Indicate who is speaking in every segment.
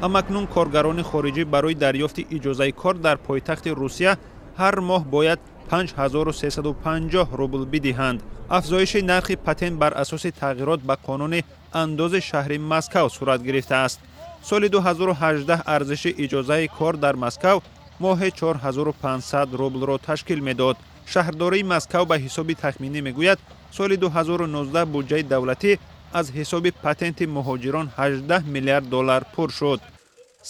Speaker 1: Ҳамакнун коргарони хориҷӣ барои дарёфти иҷозаи кор дар пойтахти Русия ҳар моҳ бояд 5350 рубл бидиҳанд. Афзоиши нархи патент бар асоси тағйирот ба қонуни андози шаҳри Москав сурат гирифтааст. Соли 2018 арзиши иҷозаи кор дар Москав моҳе 4500 рублро ташкил медод. Шаҳрдории Москав ба ҳисоби тахминӣ мегӯяд, соли 2019 буҷаи давлатӣ аз ҳисоби патенти муҳоҷирон 18 миллиард доллар пур шуд.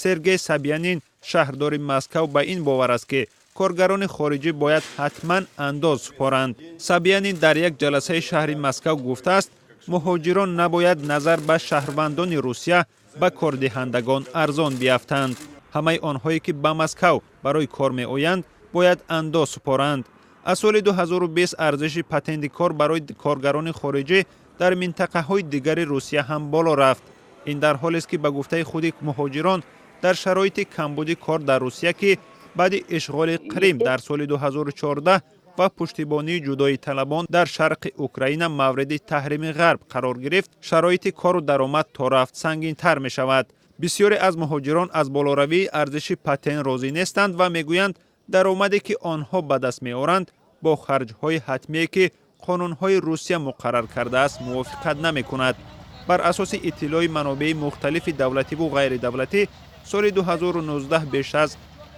Speaker 1: Сергей Собянин, шаҳрдори Москав, ба ин бовар аст, ки коргарони хориҷӣ бояд ҳатман андоз супоранд. Собянин дар як ҷаласаи шаҳри Москав гуфтааст, муҳоҷирон набояд назар ба шаҳрвандони Русия ба кордиҳандагон арзон биафтанд. Ҳамаи онҳое, ки ба Москав барои кор меоянд, бояд андоз супоранд. Аз соли 2020 арзиши патенти кор барои коргарони хориҷӣ дар минтақаҳои дигари Русия ҳам боло рафт. Ин дар ҳолест, ки ба гуфтаи худи муҳоҷирон, дар шароити камбуди кор дар Русия, ки баъди ишғоли Қрим дар соли 2014 ва пуштибонии ҷудоиталабон дар шарқи Украина мавриди таҳрими Ғарб қарор гирифт, шароити кору даромад то рафт сангинтар мешавад. Бисёре аз муҳоҷирон аз болоравии арзиши патент розӣ нестанд ва мегӯянд, даромаде, ки онҳо ба даст меоранд, бо харҷҳои ҳатмие, ки қонунҳои Русия муқаррар кардааст, мувофиқат намекунад. Бар асоси иттилои манобеи мухталифи давлативу ғайридавлатӣ, соли 2019 беш аз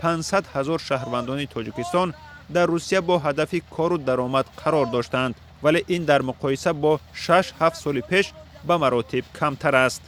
Speaker 1: 500 ҳазор шаҳрвандони Тоҷикистон дар Русия бо ҳадафи кору даромад қарор доштанд, вале ин дар муқоиса бо 6-7 соли пеш ба маротиб камтар аст.